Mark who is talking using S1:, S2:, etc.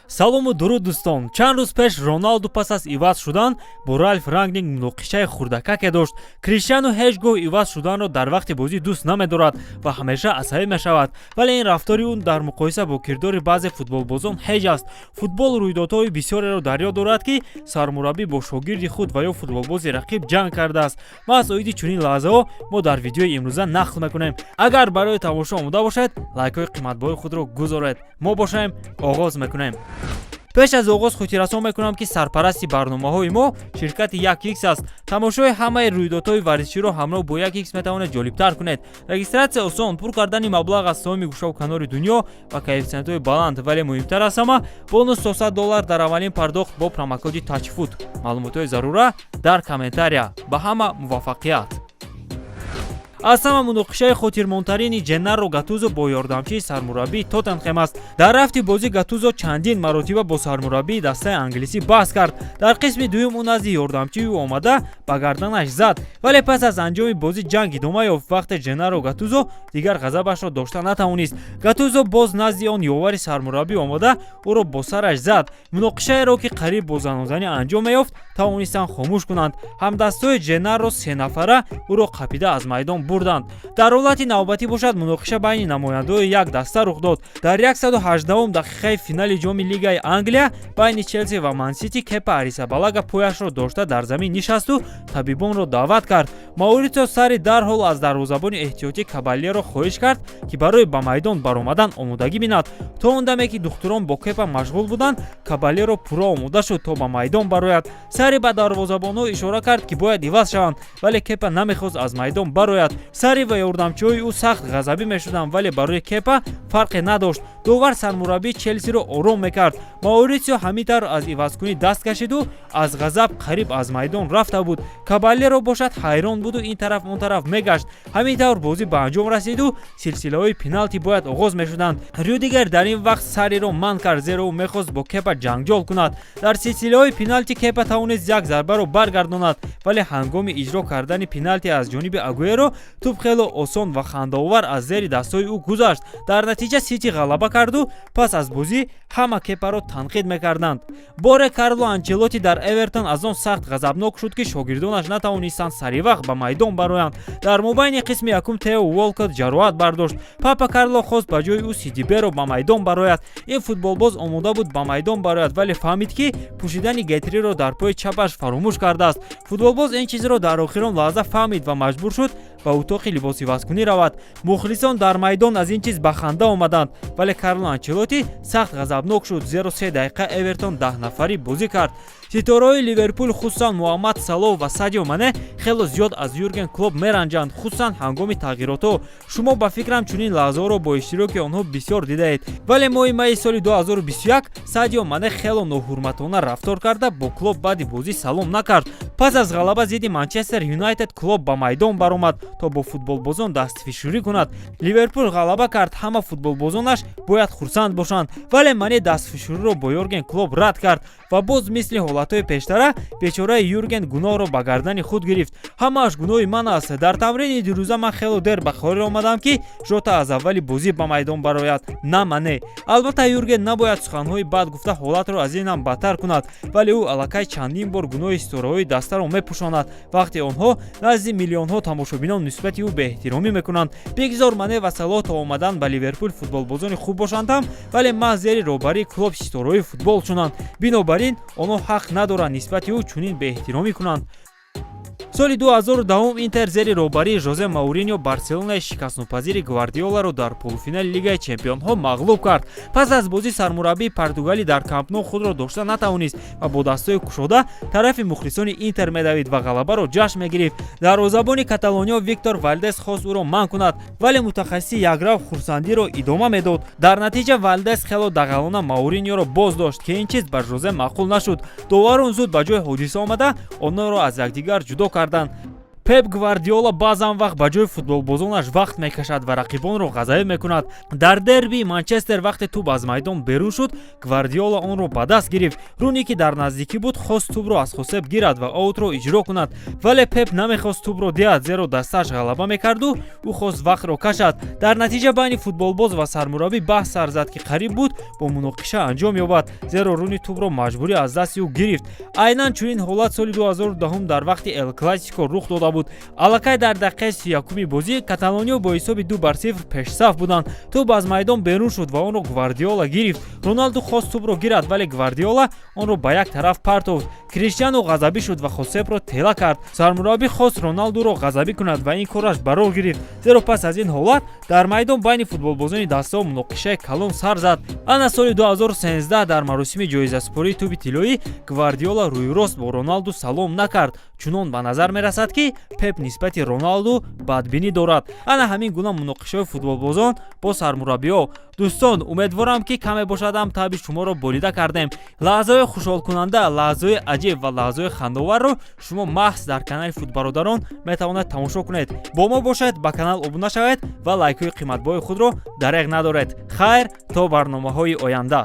S1: Салому дуруд, дӯстон! Чанд рӯз пеш Роналду пас аз иваз шудан бо Ралф Рангник муноқишаи хурдакаке дошт. Криштиану ҳеҷ гоҳ иваз шуданро дар вақти бозӣ дӯст намедорад ва ҳамеша асабӣ мешавад, вале ин рафтори ӯ дар муқоиса бо кирдори баъзе футболбозон ҳеҷ аст. Футбол рӯйдодҳои бисёреро дар ёд дорад, ки сармураббӣ бо шогирди худ ва ё футболбози рақиб ҷанг кардааст. Маҳз оиди чунин лаҳзаҳо мо дар видеои имрӯза нақл мекунем. Агар барои тамошо омода бошед, лайкҳои қиматбоҳои худро гузоред. Мо бошем, оғоз мекунем. Пеш аз оғоз хотиррасон мекунам, ки сарпарасти барномаҳои мо ширкати 1x аст. Тамошои ҳамаи рӯйдодҳои варзиширо ҳамроҳ бо 1x метавонед ҷолибтар кунед. Регистратсия осон, пур кардани маблағ аз тамоми гӯшаву канори дунё ва коэффисиентҳои баланд, вале муҳимтар аз ҳама, бонус то 100 доллар дар аввалин пардохт бо промокоди Тачфут. Маълумотҳои зарура дар комментария. Ба ҳама муваффақият! Аз ҳама муноқишаи хотирмонтарини Ҷеннаро Гатузо бо ёрдамчии сармураббии Тоттенхем аст. Дар рафти бозӣ Гатузо чандин маротиба бо сармураббии дастаи англисӣ баҳс кард. Дар қисми дуюм ӯ назди ёрдамчии ӯ омада, ба гарданаш зад, вале пас аз анҷоми бозӣ ҷанг идома ёфт, вақте Ҷеннаро Гатузо дигар ғазабашро дошта натавонист. Гатузо боз назди он ёвари сармураббӣ омада, ӯро бо сараш зад. Муноқишаеро, ки қариб бо занозанӣ анҷом меёфт, тавонистанд хомӯш кунанд. Ҳамдастҳои Ҷеннаро сенафара ӯро қапида аз майдон бурданд. Дар ҳолати навбатӣ бошад, муноқиша байни намояндаҳои як даста рух дод. Дар 118 дақиқаи финали Ҷоми Лигаи Англия байни Челси ва Мансити Кепа Арисабалага пояшро дошта дар замин нишасту табибонро даъват кард. Мауритсио Сари дарҳол аз дарвозабони эҳтиётӣ Кабалеро хоҳиш кард, ки барои ба майдон баромадан омодагӣ бинад. То он даме ки духтурон бо Кепа машғул буданд, Кабалеро пурра омода шуд, то ба майдон барояд. Сари ба дарвозабонҳо ишора кард, ки бояд иваз шаванд, вале Кепа намехост аз майдон барояд. Сари ва ёрдамчиҳои ӯ сахт ғазабӣ мешуданд, вале барои Кепа фарқе надошт. Довар сармураббии Челсиро ором мекард. Мауритсио ҳамин тавр аз ивазкунӣ даст кашиду аз ғазаб қариб аз майдон рафта буд. Кабалеро бошад, ҳайрон буду ин тараф, он тараф мегашт. Ҳамин тавр бозӣ ба анҷом расиду силсилаҳои пеналти бояд оғоз мешуданд. Рюдигер дар ин вақт Сариро манъ кард, зеро ӯ мехост бо Кепа ҷангҷол кунад. Дар силсилаҳои пеналти Кепа тавонист як зарбаро баргардонад, вале ҳангоми иҷро кардани пеналти аз ҷониби Агуэро тӯб хело осон ва хандаовар аз зери дастҳои ӯ гузашт. Дар натиҷа Сити ғалаба карду пас аз бозӣ ҳама Кепаро танқид мекарданд. Боре Карло Анчелоти дар Эвертон аз он сахт ғазабнок шуд, ки шогирдонаш натавонистанд саривақт ба майдон бароянд. Дар мобайни қисми якум Тео Волкот ҷароҳат бардошт. Папа Карло хост ба ҷои ӯ Сидиберо ба майдон барояд. Ин футболбоз омода буд ба майдон барояд, вале фаҳмид, ки пӯшидани гетриро дар пои чапаш фаромӯш кардааст. Футболбоз ин чизро дар охирон лаҳза фаҳмид ва маҷбур шуд ба утоқи либосивазкунӣ равад. Мухлисон дар майдон аз ин чиз ба ханда омаданд, вале Карло Анчелоти сахт ғазабнок шуд, зеро 3 дақиқа Эвертон 10 нафарӣ бозӣ кард. Ситораҳои Ливерпул, хусусан Муҳаммад Салоҳ ва Садио Мане, хело зиёд аз Юрген Клоп меранҷанд, хусусан ҳангоми тағйиротҳо. Шумо, ба фикрам, чунин лаҳзаҳоро бо иштироки онҳо бисёр дидаед. Вале моҳи майи соли 2021 Садио Мане хело ноҳурматона рафтор карда, бо Клоп баъди бозӣ салом накард. Пас аз ғалаба зидди Манчестер Юнайтед Клоп ба майдон баромад, то бо футболбозон дастфишурӣ кунад. Ливерпул ғалаба кард, ҳама футболбозонаш бояд хурсанд бошанд, вале Мане дастфишуриро бо Юрген Клоп рад кард ва боз мисли ҳолатҳои пештара бечораи Юрген гуноҳро ба гардани худ гирифт. «Ҳамааш гуноҳи ман аст. Дар тамрини дирӯза ман хело дер ба қарор омадам, ки Жота аз аввали бозӣ ба майдон барояд, на Мане». Албатта, Юрген набояд суханҳои бад гуфта, ҳолатро аз ин ҳам бадтар кунад, вале ӯ аллакай чандин бор гуноҳи ситораҳои дастаро мепӯшонад, вақте онҳо назди миллионҳо тамошобинон нисбати ӯ беэҳтиромӣ мекунанд. Бигзор Мане ва Салоҳ то омадан ба Ливерпул футболбозони хуб бошанд ҳам, вале маҳз зери роҳбарии Клоп ситораҳои футбол шуданд. Бинобар ин онҳо ҳақ надоранд нисбати ӯ чунин беэҳтиромӣ кунанд. Соли 2010 Интер зери роҳбарии Жозе Мауриньо Барселонаи шикастнопазири Гвардиоларо дар полуфинали Лигаи чемпионҳо мағлуб кард. Пас аз бозӣ сармураббии португалӣ дар Камп Ну худро дошта натавонист ва бо дастҳои кушода тарафи мухлисони Интер медавид ва ғалабаро ҷашн мегирифт. Дарвозабони каталониё Виктор Валдес хост ӯро манъ кунад, вале мутахассиси якрав хурсандиро идома медод. Дар натиҷа Валдес хело дағалона Мауриньоро боз дошт, ки ин чиз ба Жозе маъқул нашуд. Доварон зуд ба ҷои ҳодиса омада, онҳоро аз якдигар ҷудо карданд. Пеп Гвардиола баъзан вақт ба ҷои футболбозонаш вақт мекашад ва рақибонро ғазабӣ мекунад. Дар дерби Манчестер, вақте тӯб аз майдон берун шуд, Гвардиола онро ба даст гирифт. Руни, ки дар наздикӣ буд, хост тӯбро аз Хосеп гирад ва аутро иҷро кунад, вале Пеп намехост тӯбро диҳад, зеро дастааш ғалаба мекарду ӯ хост вақтро кашад. Дар натиҷа байни футболбоз ва сармураббӣ баҳс сар зад, ки қариб буд бо муноқиша анҷом ёбад, зеро Руни тӯбро маҷбурӣ аз дасти ӯ гирифт. Айнан чунин ҳолат соли 2010 дар вақти Эл Классико рух дода буд. Аллакай дар дақиқаи 31-уми бозӣ каталониё бо ҳисоби 2-0 пешсаф буданд. Тӯб аз майдон берун шуд ва онро Гвардиола гирифт. Роналду хост тӯбро гирад, вале Гвардиола онро ба як тараф партофт. Криштиану ғазабӣ шуд ва Хосепро тела кард. Сармураббӣ хост Роналдуро ғазабӣ кунад ва ин кораш барор гирифт, зеро пас аз ин ҳолат дар майдон байни футболбозони дастаҳо муноқишаи калон сар зад. Ана соли 2013 дар маросими ҷоизасупории тӯби тиллоӣ Гвардиола рӯйрост бо Роналду салом накард. Чунон ба назар мерасад, ки Пеп нисбати Роналду бадбинӣ дорад. Ана ҳамин гуна муноқишаҳои футболбозон бо сармураббиҳо. Дӯстон, умедворам, ки каме бошадам таъби шуморо болида кардем. Лаҳзаҳои хушҳолкунанда, лаҳзаҳои аҷиб ва лаҳзаҳои хандоварро шумо маҳз дар канали Футбародарон метавонед тамошо кунед. Бо мо бошед, ба канал обуна шавед ва лайкҳои қиматбоҳои худро дареғ надоред. Хайр, то барномаҳои оянда.